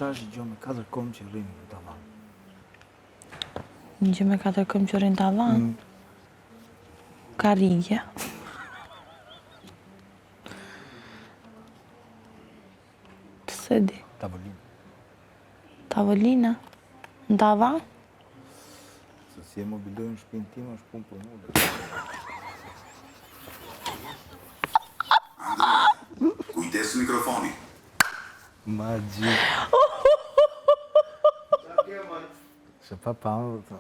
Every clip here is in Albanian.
Ça është gjë me katër këmbë që rrin në tavan? Një gjë me katër këmbë që rrin në tavan? Mm. Karrige. S'e di. Tavolina. Tavolina? Në tavan? Se si e mobilojnë shpinë time, është punë për mundë. Kujdes mikrofoni. Magjik. Se pa pa më të.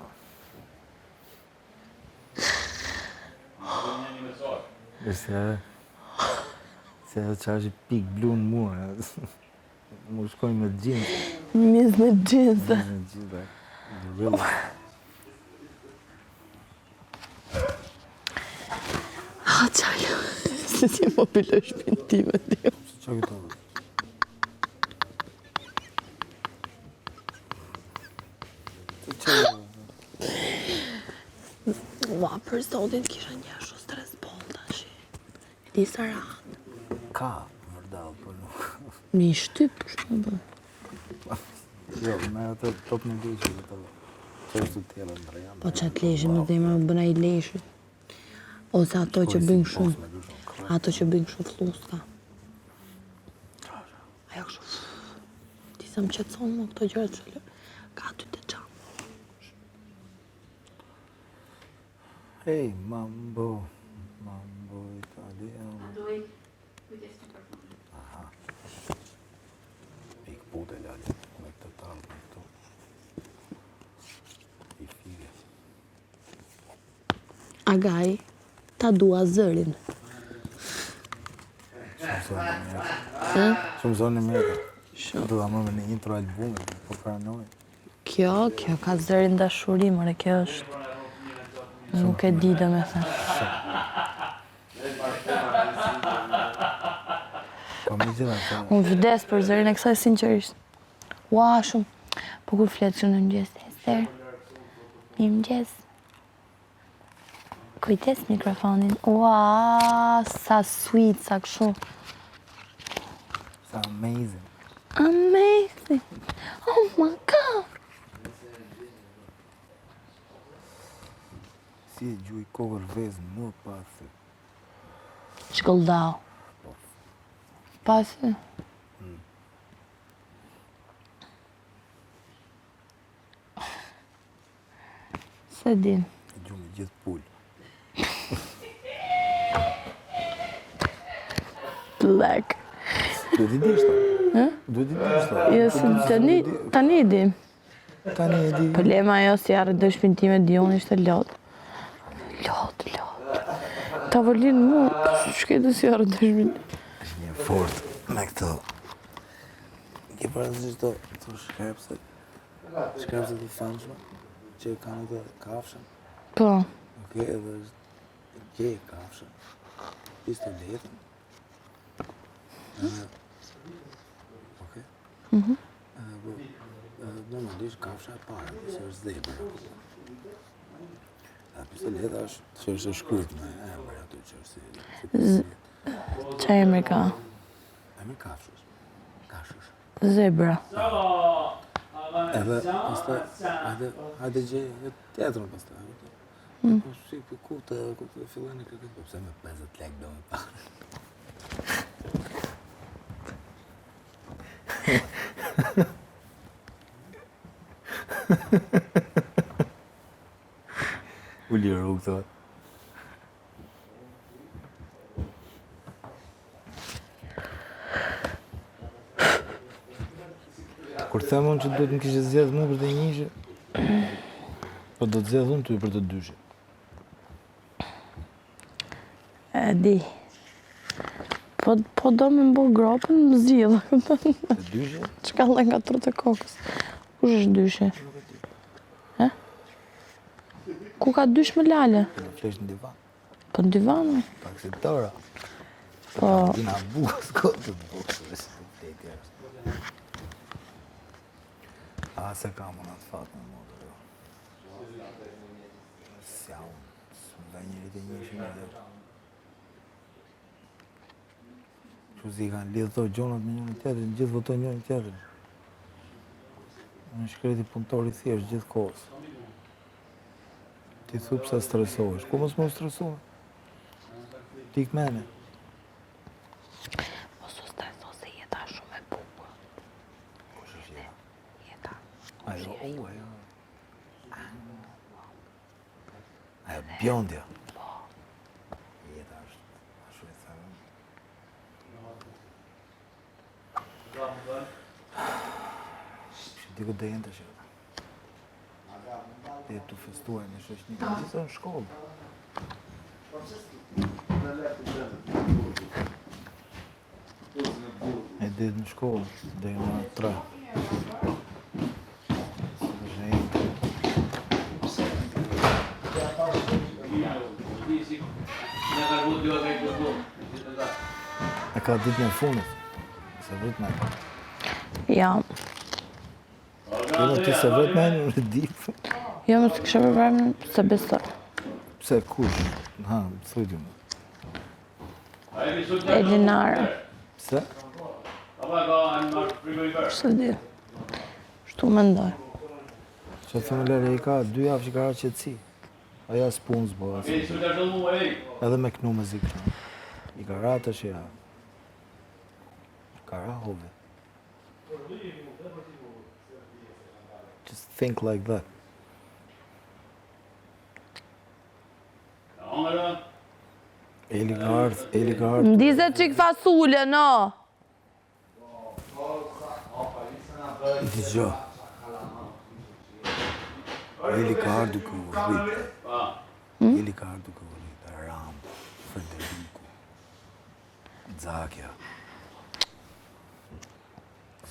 Se edhe, se edhe që është pik blu në murë, mu shkojnë me xhinse. Mis me xhinse. Mis me xhinse. Really. Ha, qaj, se si mobiloj shpinë time, ti. Se që këto? Ua, për zotin kisha një ashtu stres bol tash. E di sa rahat. Ka, vërdall, po nuk. Një shtyp, kështu më bë. Jo, me atë top në leshë, dhe të që është të tjera në rejam. Po që atë leshë, më dhe më bën ai leshë. Ose ato që bëjnë kështu. Ato që bëjnë kështu flluska. Ajo kështu. Ti sa më qetëson më këto gjëra që lë. Ka aty të çam. Hey, mambo, mambo italiano. A duaj kujdes me mikrofonin. Aha. I këpute, lale, me këtë talë, me këto. I fige. Agaj, ta dua zërin. Shumë zonë e mirë. Shumë zonë e mirë. Shumë. Do ta marrë në intro albumit, po pranoj. Kjo, kjo ka zërin dashuri, more, kjo është... Nuk e di do me thënë. Po me gjitha të... Unë vdes për zërin e kësaj sinqerisht. Ua, shumë. Po kur flet kështu në mëngjes, Ester. Mirëmëngjes. Kujdes mikrofonin. Ua, sa sweet, sa kështu. Sa amazing. Amazing. Oh my god. Si e gjuj kokër vezë më pa sy. Shkëlldau. Pa sy. Mm. S'e di. E gju me gjithë pulë. Black. Duhet i dish to. Duhet i dish to. Jo, se tani, tani i di. Tani e di. Po lema ajo si arrë shpinë time Dion ishte lot. Lot, lot. Tavolinë mu, shkete si arrë shpinë. Është një fort me këto. Ke parasysh të të shkrepset. Shkrepset të famshme që e kanë atë kafshën. Po. Okej, edhe është gjej kafshën. Pistoletën. Edhe Okej. Mhm. Edhe po, edhe normalisht kafsha e parë, se është zebër. A pistoleta është që është e shkruar me emër aty që është si si pistoletë. Qa emri ka? Emër kafshës. Kafshës. Zebra. Edhe pastaj hajde hajde gjej edhe tjetrën pastaj. e kupton? Mm. Po si po ku të ku të filloni kërkoj po pse me 50 lekë do me parë. U liru këto. Kur them unë që duhet më kishe zgjedh mu për të njëshe, po do të zgjedh unë ty për të dyshe. E di. Po, po do me mbo gropën, më zgjidh. Të dyshe? Çka lë nga trutë e kokës. Kush është dyshe? E? Ku ka dysh më lale? Do flesh në divan. Po në divan? Pak si tora. Po, Dina bukës, kotë të bukës, dhe si të fleti është. A, se kam unë atë fat në motër, jo. S'ja unë, s'më nga njëri të një shumë dhe. Kështu si i kanë lidhë to gjonat me njëri tjetrin, gjithë votojnë njëri tjetrin. Unë i shkreti punëtor i thjeshtë gjithë kohës. Ti thu pse stresohesh. Ku mos më stresohesh? Ti këmene. Mos u streso se jeta është shumë e bukur. Kush është jeta? Jeta. Ajo, u, ajo. Ajo, bjondja. Po. Jeta është, ashtu e thënë. Që diku dhe jenë të që Dhe të festuar një shoqni, gjithë në shkollë. E ditë në shkollë, dhe në tre. E ka ditën e fundit, s'e vret me. Ja. Jo, ti s'e vret me, unë e di. Jo, më s'e kisha përvarë, s'e besoj. Pse, kush? Ha, thuj ti më. Elinara. Pse? S'e di. Shtu mendoj. Që të më lere, i ka dy javë që ka ra qetësi. Ajo as punë s'bo, as. Edhe me knu me zi knu. I ka ra të që ja. Ka ra hove. Just think like that. Eli ka ardhë, Eli ka ardhë. Ndize çik fasule, no! Dëgjo. Eli ka ardhë duke u rrit. Hmm? Eli ka ardhë duke u rrit. Ram, Federiku, Zakja.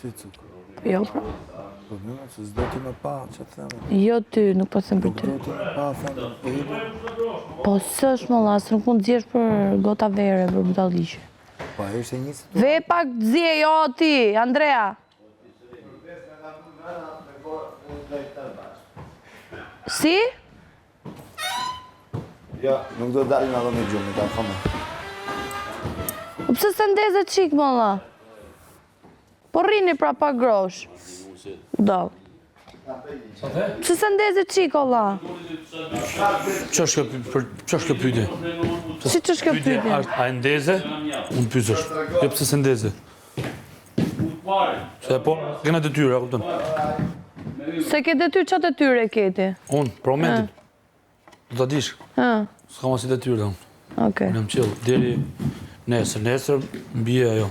Si cuk? Jo, pra. Po mirë, se s'do ti me pa, që të them. Jo ty, nuk po them për Nuk ty. do ti me pa, them, Eli. Po s'është më la, se nuk mund të zihesh për gota vere, për budalliqe. Po ajo ishte një situatë. Ve pak të zije, jo ti, Andrea. Si? Jo, nuk do dalim ato me gjumë, ta thonë. Po pse s'e ndeze çik më la? Po rrini pra pa grosh. Do. Pse s'e ndeze çik o la? Ç'është kjo për ç'është kjo pyetje? Si ç'është kjo pyetje? Është a e ndeze? Unë pyesësh. Jo pse s'e ndeze? Se po, kena detyrë, a kupton? Se ke detyrë, ça detyre ke ti? Unë, për momentin. Do ta dish. Ë. S'kam asnjë detyrë unë. Okej. Unë jam chill deri nesër, nesër më bie ajo.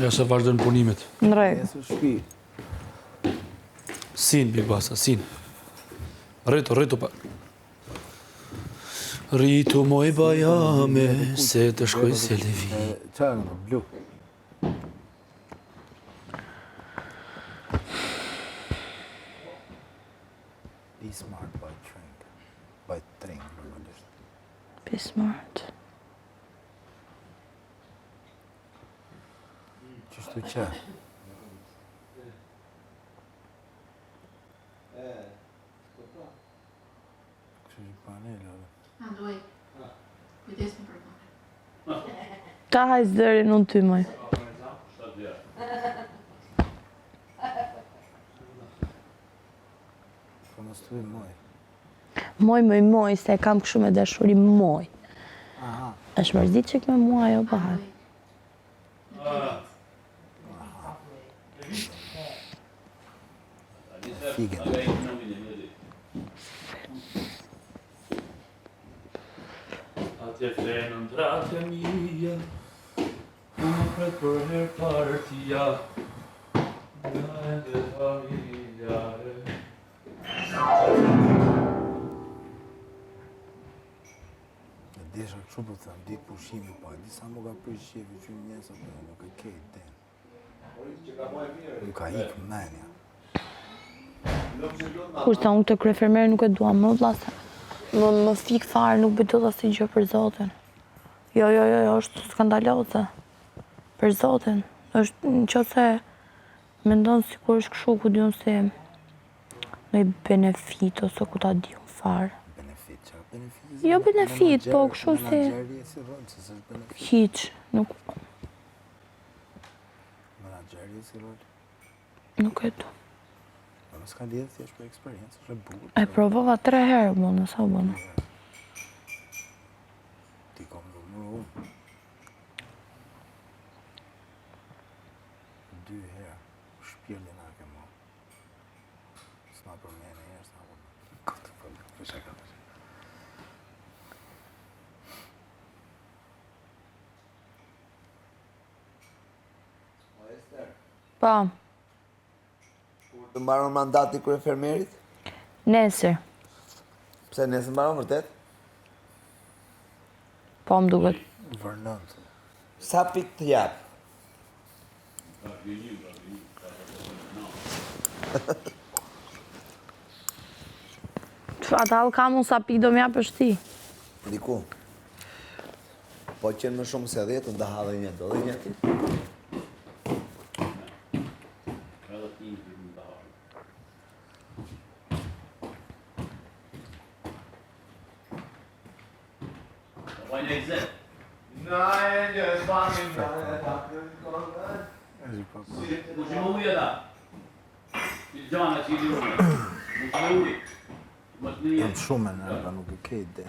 Ja se vazhdojnë punimet. Në rregull. Nesër shpi. Sin Big Basa, sin. Rritu, rritu pak. Rritu moj bajame, se të shkoj se levi. Qa e në blu? Be smart by drink. By drink, normalisht. Be smart. Qështu që? Kështë që panel, edhe. Andoj, kujdes mikrofonin. Ta haj zërin unë ty moj. Po mos thuj moj. Moj, moj, moj, se e kam kështu me dashuri moj. Aha. Është mërzit çik me mua ajo po haj. Figen. Atje flenë ëndrrat e mia, ku më pret për herë parë tia, nga ende familjare. E desha kështu po të them, ditë pushimi, po e di sa më ka prish qefi që njerëz apo nuk e ke idenë. Më ka ik menja. Kurse unë këtë kryefermer nuk e dua më vlla se më më fik fare, nuk bëj dot asnjë gjë për Zotin. Jo, jo, jo, jo, është skandaloze. Për Zotin, është në qoftë se mendon sikur është kështu ku di unë si në benefit ose ku ta di unë fare. Benefit, çfarë benefit? Jo benefit, po kështu si Menaxheri si rol, se s'është benefit. hiç, nuk Menaxheri si rol. nuk e du. Jo, s'ka lidhje thjesht për eksperiencë, është e bukur. E provova tre herë, u bënë, sa u bënë. Ti kom dhumru unë. Dy herë, shpirtin a ke mo. S'ma përmene herë, s'ma përmene. Këtë po, po shaka, po shaka. Po. Kur të mbaron mandati i kryefermerit? Nesër. Pse nesër mbaron vërtet? Po më duket. Vërnënt. Sa pikë të jap? Atë hall kam unë sa pikë do më japësh ti. Diku. Po qenë më shumë se 10, unë do ha dhe një, do dhe një ti. Jam shumë me nerva, nuk e ke ide.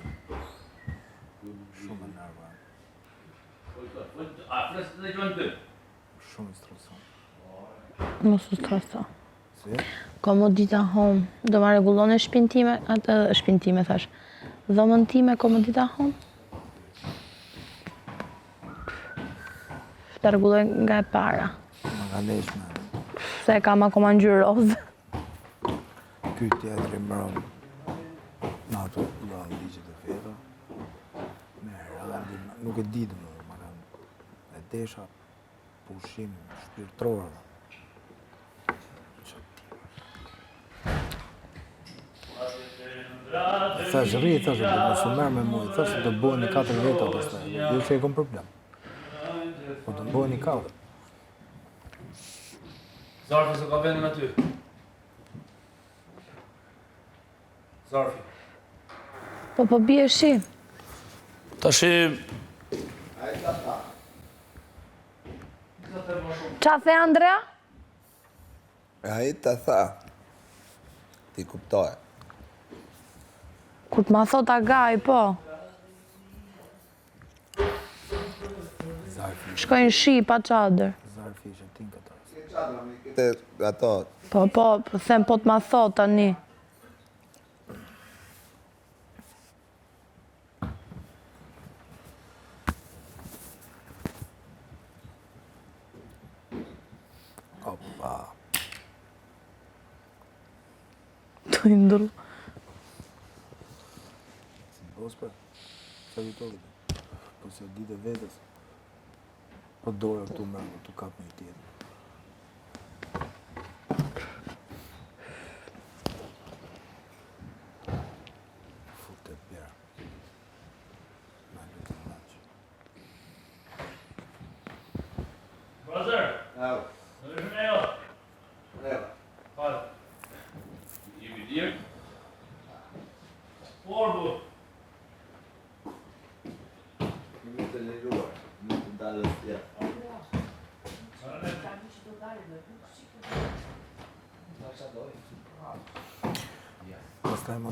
Shumë me nerva. Shumë streson. Mos u streso. Si? Komodita Home. Do ma rregulloni shpinë time, atë shpinë time thash. Dhomën time Komodita Home. Ta rregulloj nga e para. Ma ka leshme. Se e kam akoma ngjyrë rozë. Ky tjetri mbrëm në ato dhe ligjet e veta. Me rëndi, nuk e di dhe më, ma kanë e desha pushim shpirtëror. Që ti. Thash rri, thash, po mos u merr me mua, thash do bëheni katër veta pastaj. Jo se e kam problem. Po do bëheni katër. Zarfi se ka vendin aty. Zarfi. Po po bie shi. Tashi Ça the Andrea? Ai ta tha. Ti kuptoje. Kur të ma thot agaj, po. Shkojnë shi pa çadër. Zarfi ishe ti në këtë rast. Te ato Po, po, po them po të ma thot tani. Opa. Të i ndru. Si bos pra. Sa ju të Po se ditë e vetës. Po dora këtu mbrapa, tu kap një tjetër. Fute bjerë. Na lutem naq. Brother, Au. do të shme jo. Bravo. Fal. Jemi lirë. Por bu. Jemi të lejuar, nuk të dalës jashtë. Pastaj mos.